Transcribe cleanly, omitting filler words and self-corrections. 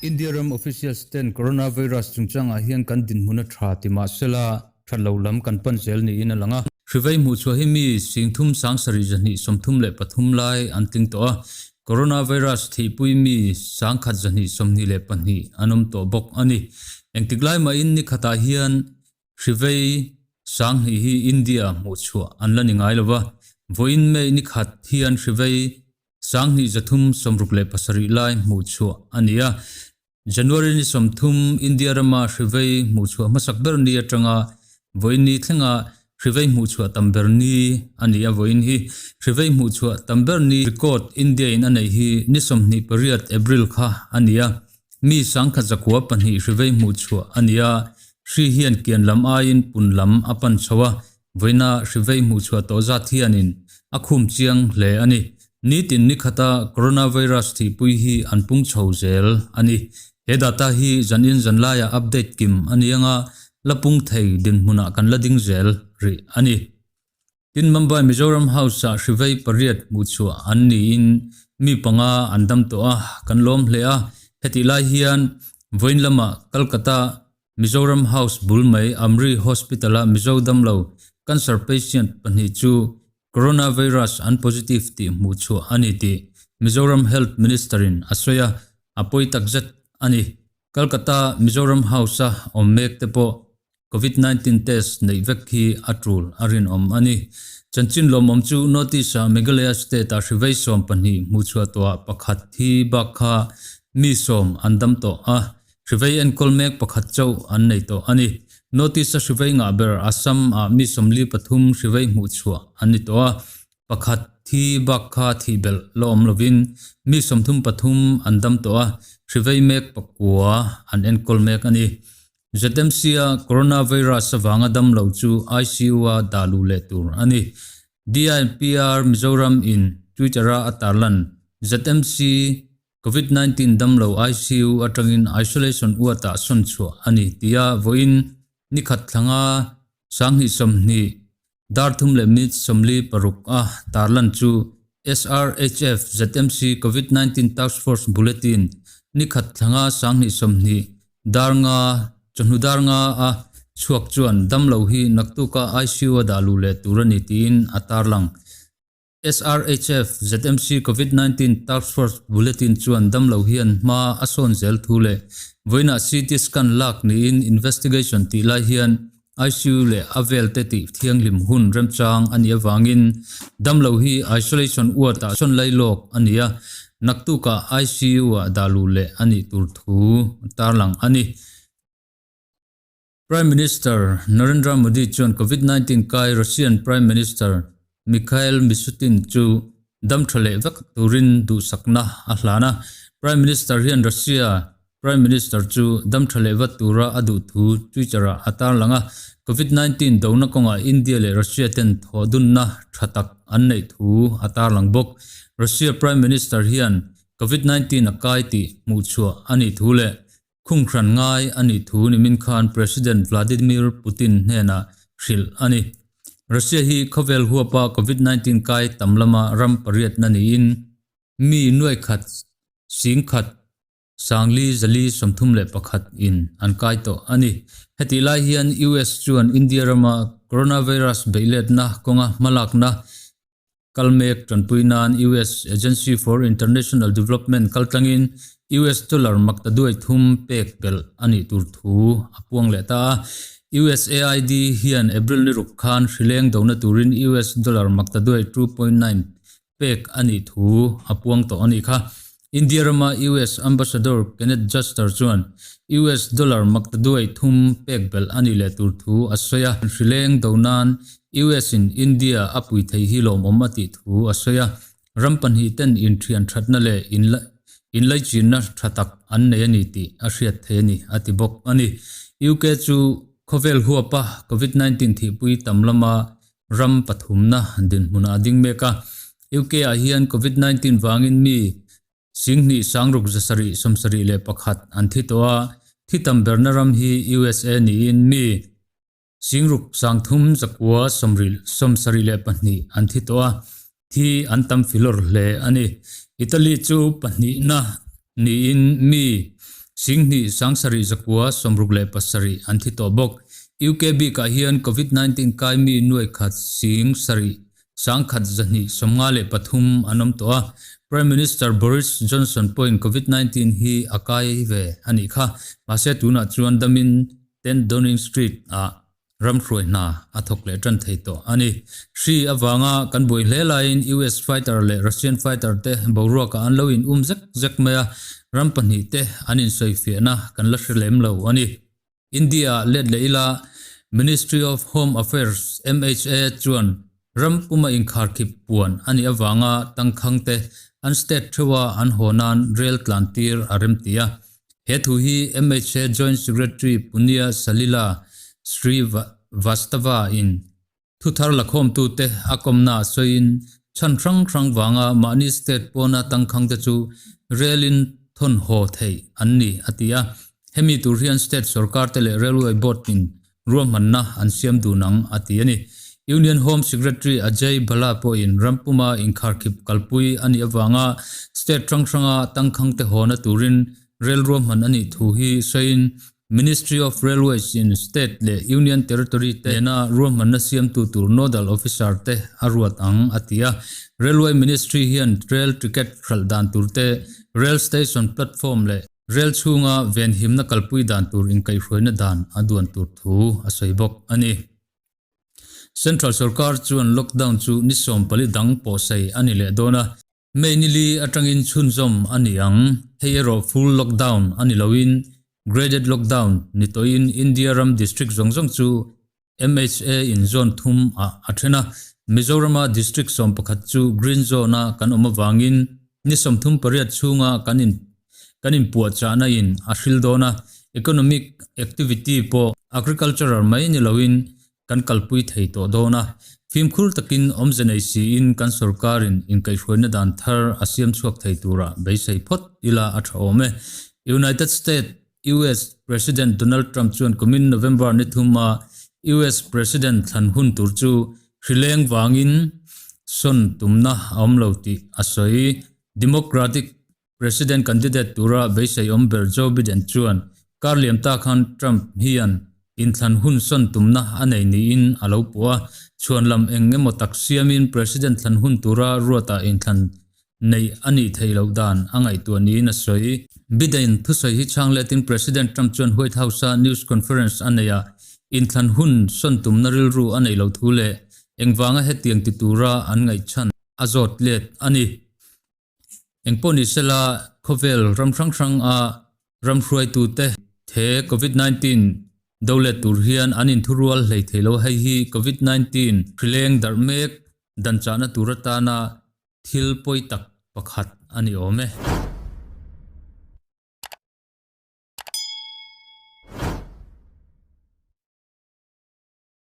India ram officials ten coronavirus chungchangah hian kan dinhmun a tha ti mah sela that lo lam kan pan zel niin a lang a. Hrivei hmuhchhuah hi mi singthum sangsarih zahnih 33 lai an tling tawh a, coronavirus thihpui mi sangkhat zahnih 22 an awm tawh bawk a ni. Engtik lai mahin ni khatah hian Hrivei sanghnih hi India hmuhchhuah an la ni ngai lo va, vawiin May ni khat hian Hrivei sanghnih 367 lai hmuhchhuah a ni a. January ni 30 India rama Hrivei hmuhchhuah hmasak ber ni atanga vawiin ni thlenga Hrivei hmuhchhuah tam ber ni a ni a, vawiin hi Hrivei hmuhchhuah tam ber ni record India in a neih hi ni 28 April kha a ni a. Mi sangkhat 902 hrivei hmuhchhuah a ni a, hri hian kian lam aiin pun lam a pan chho a, vawiina hrivei hmuhchhuah tawh zat hianin a khum chiang hle a ni. Nitin nikhata coronavirus thihpui hi an pung chho zel a ni. He data hi zanin zanlaiah update kim a ni anga, la pung thei dinhmunah kan la ding zel rih a ni. Tin, Mumbai Mizoram House-ah hrivei pariat hmuhchhuah an niin mi panga an dam tawh a, kan lawm hle a. Hetih lai hian vawiin lamah Kolkata Mizoram House bul mai Amri Hospital-a Mizo damlo cancer patient pahnih chu coronavirus an positive tih hmuhchhuah a ni tih Mizoram Health Minister-in a sawi a, a pawi takzet a ni. Kolkata Mizoram House-a awm mek te pawh Covid 19 test neih vek hi a tul a rinawm a ni. Chanchin lawmawm chu North-East ah Meghalaya state ah hrivei 12 hmuhchhuah tawhah pakhat hi bak kha mi sawm an dam tawh a, hrivei enkawl mek pakhat chauh an nei tawh a ni. North-East a hrivei ngah ber Assam ah mi 43 hrivei hmuhchhuah an ni tawh a, pakhat thi bak kha thih belh la awm lovin mi 33 an dam tawh a, hrivei mek pakua an enkawl mek a ni. ZMC-a coronavirus avanga damlo chu ICU-a dah luh leh tur a ni. DIPR Mizoram in Twitter-a a tarlan ZMC Covid-19 damlo ICU atangin isolation uatah sawn chhuah a ni tia vawiin ni khat thlanga sanghnih 20 dar thum leh minute 46 a tarlan chu SRHF ZMC Covid-19 Task Force Bulletin ni khat thlanga sanghnih 20 dar nga chawhnu dar nga a chhuak chuan damlo hi naktuka ICU a dah luh leh tur a ni tiin a tarlang. SRHF ZMC Covid-19 Task Force Bulletin chuan damlo hian hma a sawn zel thu leh vawiinah CT scan lak niin investigation tih lai hian ICU leh a vel te tih thianghlim hun remchang a nih avangin damlo hi isolation ward ah sawn lai lawk a ni a, naktukah ICU ah dah luh leh a nih tur thu tarlang a ni. Prime Minister Narendra Modi chuan Covid-19 kai Russian Prime Minister Mikhail Mishustin chu dam tha leh vek turin duhsakna a hlan a. Prime Minister hian Russia Prime Minister chu dam tha leh vat tura a duh thu Twitter-ah a tarlang a. Covid-19 dona kawngah India leh Russia ten thawhdunna tha tak an neih thu a tarlang bawk. Russia Prime Minister hian Covid-19 a kai tih hmuhchhuah a nih thu leh Khunghran ngai a nih thu nimin khan President Vladimir Putin hnenah hrilh a ni. Russia hi khawvel huapa Covid 19 kai tam lama ram pariatna niin mi nuai khat sing khat sangli zali 31 in an kai tawh a ni. Hetih lai hian US chuan India rama coronavirus beihletna kawnga hmalakna Kalmek tanpui nan US Agency for International Development kaltlangin US dollar makta duai thum pek belh a nih tur thu a puang leh ta a. USAID hian April ni ruk khan hrileng dona turin US dollar makta duai 2.9 pek a nih thu a puang tawh a nih kha. India rama US Ambassador Kenneth Juster chuan US dollar makta duai thum pek belh a nih leh tur thu a sawi a. Hrileng do nan US in India a pui thei hi lawmawm a tih thu a sawi a. Ram pahnih ten inthian thatna leh inlaichinna tha tak an nei a ni tih a hriat thei a ni, a ti bawk a ni. UK chu khawvel huapa Covid-19 thihpui tam lama ram pathumna dinhmunah a ding mek a. UK ah hian Covid-19 vangin mi singhnih sangruk zasarih 71 an thi tawh a, thi tam berna ram hi USA niin mi singruk sangthum zakua sawmrih 72 an thi tawh a, thi an tam filawr hle a ni. Italy chu pahnihna niin mi. 22 667 an thi tawh bawk. UK bikah hian Covid 19 kai mi nuai khat 7 1,253 an awm tawh a. Prime Minister Boris Johnson pawhin Covid 19 hi a kai ve a nih kha. Mahse tunah chuan damin 10 Downing Street ah Ramhruai hna a thawk leh tan thei tawh a ni. Hri avanga kan buai hle laiin US fighter leh Russian fighter te boruakah an lo in um zek zek mai a, ram pahnihte an insawifiahna kan la hre lem lo a ni. India ah let leh ila Ministry of Home Affairs, MHA, chuan ram puma inkharkhip puan a nih avanga tangkhang te an state theuha an haw nan rel tlan tir a remti a. He thu hi MHA Joint Secretary Punya Salila Srivastava in thuthar lakhawmtute a kawmna a sawiin chhan hrang hrang vanga mahni state pawna tangkhang te chu rel in thawn haw theih an ni a ti a. Hemi tur hian state sorkar te leh Railway Board in ruahmanna an siam dun ang a ti a ni. Union Home Secretary Ajay Bhalla pawhin rampuma inkharkhip kalpui a nih avanga state hrang hranga tangkhangte hawna turin rel ruahman a nih thu hi sawiin Ministry of Railways in state leh Union Territory te nena ruahmanna siamtu tur nodal officer te a ruat ang a ti a. Railway Ministry hian rail ticket hralh dan tur te, rail station platform leh Rel chhunga venhimna kalpui dan tur inkaihhruaina dan a duan tur thu a sawi bawk a ni. Central sorkar chuan lockdown chu ni 14 dang pawhsei a ni leh dawn a, May ni li atangin chhunzawm a ni ang. Hei erawh full lockdown a ni loin graded lockdown ni tawhin India ram district zawng zawng chu MHA in zone thum ah a then a, Mizorama district 11 chu green zone a kan awm avangin ni 38 chhunga kan in kan inpuahchahna in a hril dawn a, economic activity pawh agricultural mai ni loin kan kalpui thei tawh dawn a, fimkhur takin awmze nei siin kan sorkarin inkaihhruaina dan thar a siam chhuak thei tura beisei phawt ila a tha awm e. United States US President Donald Trump chuan kumin November ni thuma US President thlan hun tur chu hrileng vangin sawn tumna a awm lo tih a sawi. Democratic President candidate tura beisei awm ber Joe Biden chuan kar liam ta khan Trump hian inthlan hun sawn tumna a nei niin a lo puh a, chhuan lam eng emaw tak siamin President thlan hun tura ruatah inthlan neih a nih theih loh dan a ngaihtuah niin a sawi. Biden thusawi hi chhang letin President Trump chuan White House-a news conference a neih ah inthlan hun sawn tumna rilru a neih loh thu leh engvanga hetiang ti tura an ngaihchhan a zawt let a ni. Engpawh ni sela khawvel ram hrang hrang a ram hruaitute he Covid 19 do let tur hian an inthurual hlei thei lo. Hei hi Covid 19 hrileng darh mek danchahna tur atana Thil pawi tak pakhat a ni awm e.